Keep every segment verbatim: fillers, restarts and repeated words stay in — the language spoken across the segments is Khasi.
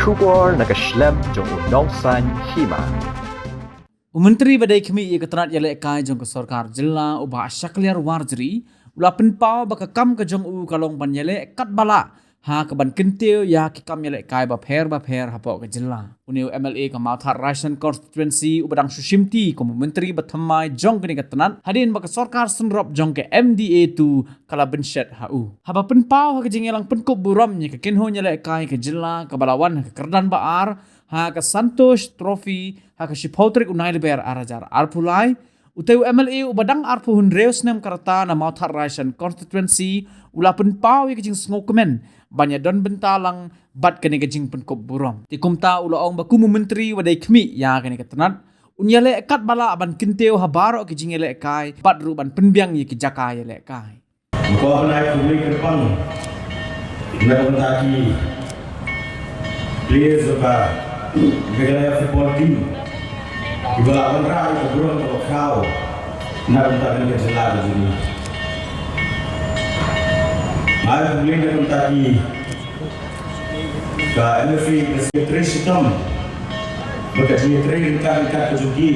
Khubor na ka shlem jong u Nongsaiñ Hima. U Myntri ba dei khmih ïa ka tnat ïalehkai jong ka sorkar jylla, u Bah Shakliar Warjri, u la pynpaw ba ka kam ka jong u ka long ban ïaleh katba lah ha kaban kyntiew ïa ki kam ïalehkai bapher bapher hapoh ka jylla. Une u M L A ka Mawthadraishan constituency uba dang shu shimti kum u Myntri ba thymmai jong kane ka tnat, hadien ba ka sorkar synrop jong ka M D A two ka la bynshet ha u. Haba pynpaw ha ka jingïalang pynkup burom ïa ka kynhun ïalehkai ka jylla kaba la wan ha ka kyrdan ba ar ha ka Santosh Trophy ha ka shiphew tarik u Nailaber ar hajar arphew lai, utei u M L A uba dang arphew hynriew snem ka rta na Mawthadraishan constituency u la pynpaw ïa ka jingsngewkmen ban ïadon bynta lang bad kane ka jingpynkup burom. Te kumta u la ong ba kum u Myntri ba dei khmih ïa kane ka tnat, un ïaleh katba lah ban kyntiew ha baroh ki jingïalehkai bad ruh ban pynbiang ïa ki jaka ïalehkai. Ko bnai khublei kyrpang na ka bynta ki players jong ka Meghalaya football team kiba la wanrah ïa ka burom kaba khraw na ka bynta kane ka jylla ka jong ngi. Nga ai khublei na ka bynta ki ka M F A, ka secretary shitom bad ka jingïatrei ryngkat ryngkat ka jong ki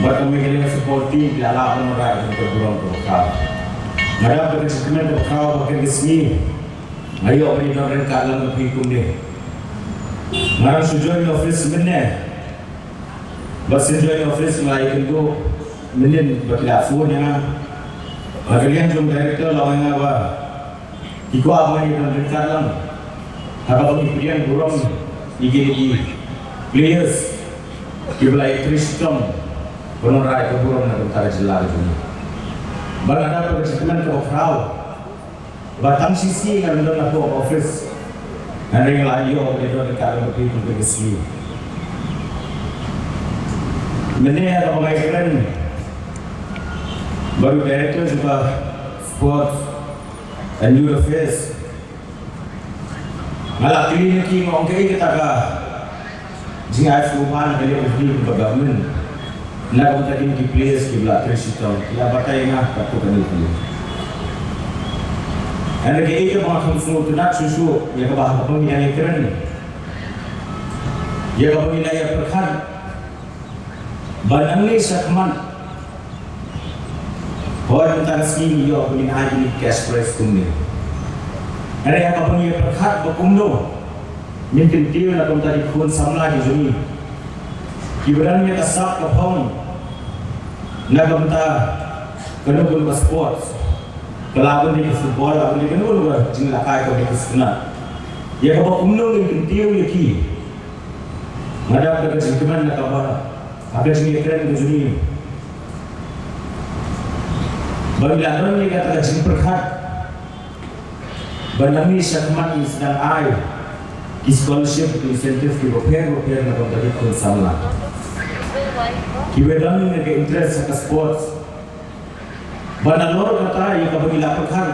bad ka Meghalaya football team ki la lah ban wanrah ïa ka burom kaba khraw. Nga dap da ka jingkmen kaba khraw ba kane ka sngi nga ïoh ban ïadon ryngkat lang bad phi kumne. Nga dang shu join office mynne. Bad sien join office nga ïakynduh mynnin ba ki la phone ïa nga. Bad ka liang jong director la ong ïa nga ba ki kwah ba ngi don ryngkat lang ha kaba ngi pdiang burom ïa kine ki players kiba la ïatrei shitom ban wanrah ïa ka burom na ka bynta ka jylla ka jong ngi. Bad nga dap da ka jingkmen kaba khraw ba tang shisha nga don hapoh office, hynrei nga la ïoh ban ïadon ryngkat bad phi kumta ka sngi. Mynne ha kaba nga ïakren bad u director jong ka Sports and Youth Affairs, nga la kylli ïa ki, nga ong kaei kata ka jingai sngewbha na ka liang jong phi kum ka government na ka bynta kine ki players kiba la trei shitom? Ki la batai ïa nga katto katne phi. Hynrei kaei kaba nga kham sngewtynnat shuh shuh ïa kaba ha kaba ngi dang ïakren, ïa kaba ngi la ïa pyrkhat ba nangne shakhmat, hooid mynta ka sngi ngi ïoh ba ngin ai kine ki cash prize kumne. Hynrei ha kaba ngi ïa pyrkhat ba kumno ngin kyntiew na ka bynta ki khun samla ki jong ngi kiba don ïa ka sap ka phong na ka bynta kano kano ka sports, ka lah ban dei ka football, lah ban dei kano kano ka jinglehkai kaba dei ka sngewtynnat. Ïa kaba kumno ngin kyntiew ïa ki. Nga dap da ka jingkmen na kaba ha ka jingïakren ka jong ngi ba ngi la don ïa kata ka jingpyrkhat ba nangne shakhmat ngin sdang ai ki scholarship, ki incentive kiba pher ba pher na ka bynta ki khun samla kiba don ïa ka interest ha ka sports. Ba nalor kata ïa kaba ngi la pyrkhat,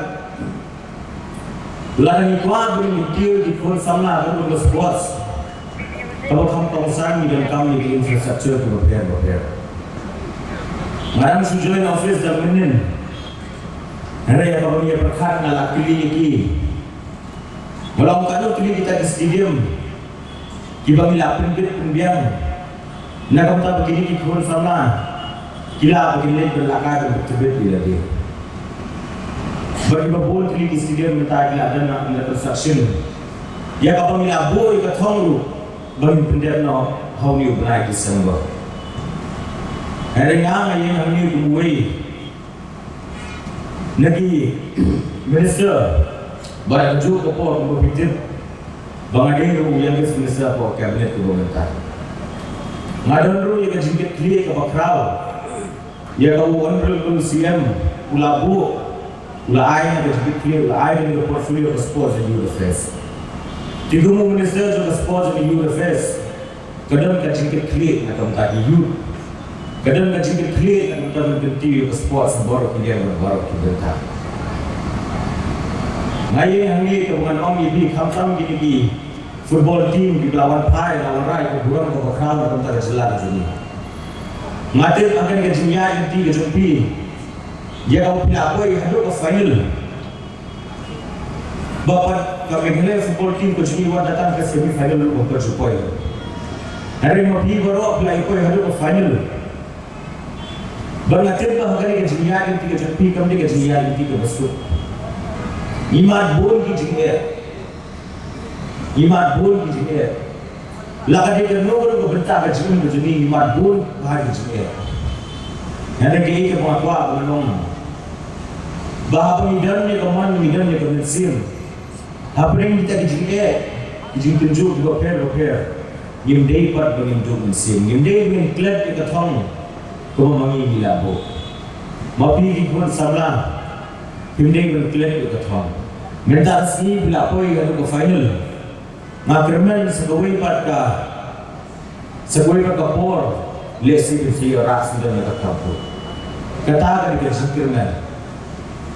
lada ngi kwah ba ngin kyntiew ki khun samla ha ka sports, kaba kham kongsan ngi donkam ïa ki infrastructure kiba pher ba pher. Nga dang shu join office da mynnin, hynrei ïa kaba ngi ïa pyrkhat nga la kylli ïa ki, nga la ong katno tylli kita ki stadium kiba ngi la pynbit pynbiang na ka bynta ba kine ki khun samla ki lah ba kin leit ban lehkai ban pyntbit ïa lade. Ba kiba bun tylli ki stadium mynta ki la dang under construction. Ïa kaba ngi la buh ïa ka thong ruh ba ngin pyndep noh ha une u bnai December. Hynrei nga nga ïeng hangne kum uwei na ki minister ba da kajuh ka por kumba phi tip ba nga dei ruh u youngest minister hapoh cabinet kaba mynta. Nga don ruh ïa ka jingkitkhlieh kaba khraw ïa kaba u Honourable C M u la buh, u la ai ïa ka jingkitkhlieh, u la ai ïa ka portfolio ka Sports and Youth Affairs. Te kum u minister jong ka Sports and Youth Affairs, ka don ka jingkitkhlieh na ka bynta ki youth. Ka don ka jingkitkhlieh na ka bynta ban kyntiew ïa ka sports baroh ki liang bad baroh ki bynta. Nga ïeng hangne kaba ngan ong ïa phi, khamtam kine ki football team kiba la wan phai, la wanrah ïa ka burom kaba khraw na ka bynta ka jylla ka jong ngi. Nga tip ha kane ka jingïaid lynti ka jong phi, ïa kaba phi la poi haduh ka final, ba pat Ka Meghalaya football team ka jong ngi wat la tang ka semi final ruh kam pat ju poi. Hynrei ma phi baroh phi la ïa poi haduh ka final. Bad nga tip ba ha kane ka jingïaid lynti ka jong phi kam dei ka jingïaid lynti kaba suk. Ngi mad bun ki jingeh. Ngi mad bun ki jingeh. La ka dei kano kano ka bynta ka jingim ka jong ngi, ngi mad bun bha ki jingeh. Hynrei kaei kaba nga kwah ban ong, ba haba ngi don ïa ka mon, ngi don ïa ka mynsiem hapdeng kita ki jingeh, ki jingtynjuh kiba pher bapher, ngim dei pat ba ngin duh mynsiem, ngim dei ba ngin klet ïa ka thong kaba ma ngi ngi la buh. Ma phi ki khun samla, phim dei ban klet ïa ka thong. Mynta ka sngi phi la poi haduh ka final. Nga kyrmen sa kawei pat ka, sa kawei pat ka por, lehse phin sa ïoh rah shuh da ka thong. Kata ka dei ka jingkyrmen.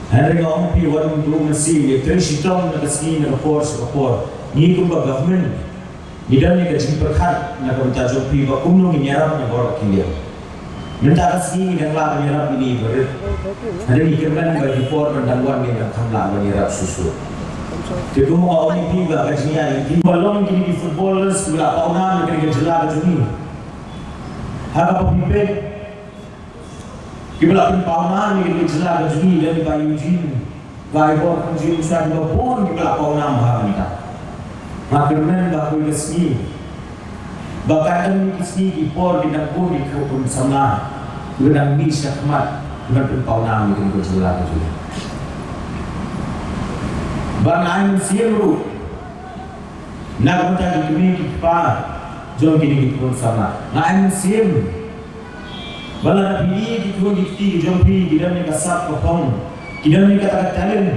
Hynrei nga ong phi, wat nym duh mynsiem, ïatrei shitom na ka sngi na ka por sha ka por. Ngi kumba government ngi don ïa ka jingpyrkhat na ka bynta jong phi ba kumno ngin ïarap na baroh ki liang. Mynta ka sngi ngi dang lah ban ïarap ïa ine i barit. Hynrei ngi kyrmen ba ki por ban dang wan ngin dang kham lah ban ïarap shuh shuh. Te kumba nga ong ïa phi ba ka jingïaid lynti ba long kine ki footballers kiba la pawnam na kane ka jylla ka jong ngi. Ha kaba phi peit, kiba la pynpawnam ïa kane ka jylla ka jong ngi, don i Bah Eugene, Bah Ibor Kynjin, sa kiba bun kiba la pawnam bha mynta. Nga kyrmen ba ha kawei ka sngi, ba katto katne ki sngi ki por ki dang bun ki khun samla kiba dang mih shakhmat kiban pynpawnam ïa kane ka jylla ka jong ngi. Ba nga ai mynsiem ruh na ka bynta ki kmie ki kpa jong kine ki khun samla. Nga ai mynsiem ba lada phi i ki khun ki kti ki jong phi ki don ïa ka sap ka phong, ki don ïa kata ka talent,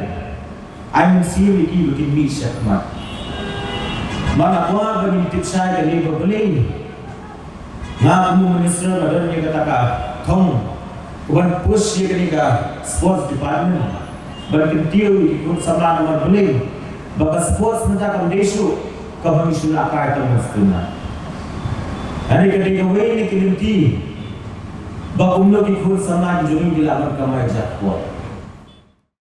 ai mynsiem ïa ki ba kin mih shakhmat. Ba nga kwah ba ngin tip shai kane ba balei nga kum u minister nga don ïa kata ka thong kaban push ïa kane ka sports department ban kyntiew ïa ki khun samla namar balei ba ka sports mynta kam dei shuh kaba ngi shu lah kai tang ban sdang. Hynrei ka dei kawei na ki lynti ba kumno ki khun samla ki jong ngi ki lah ban kamai jakkhot.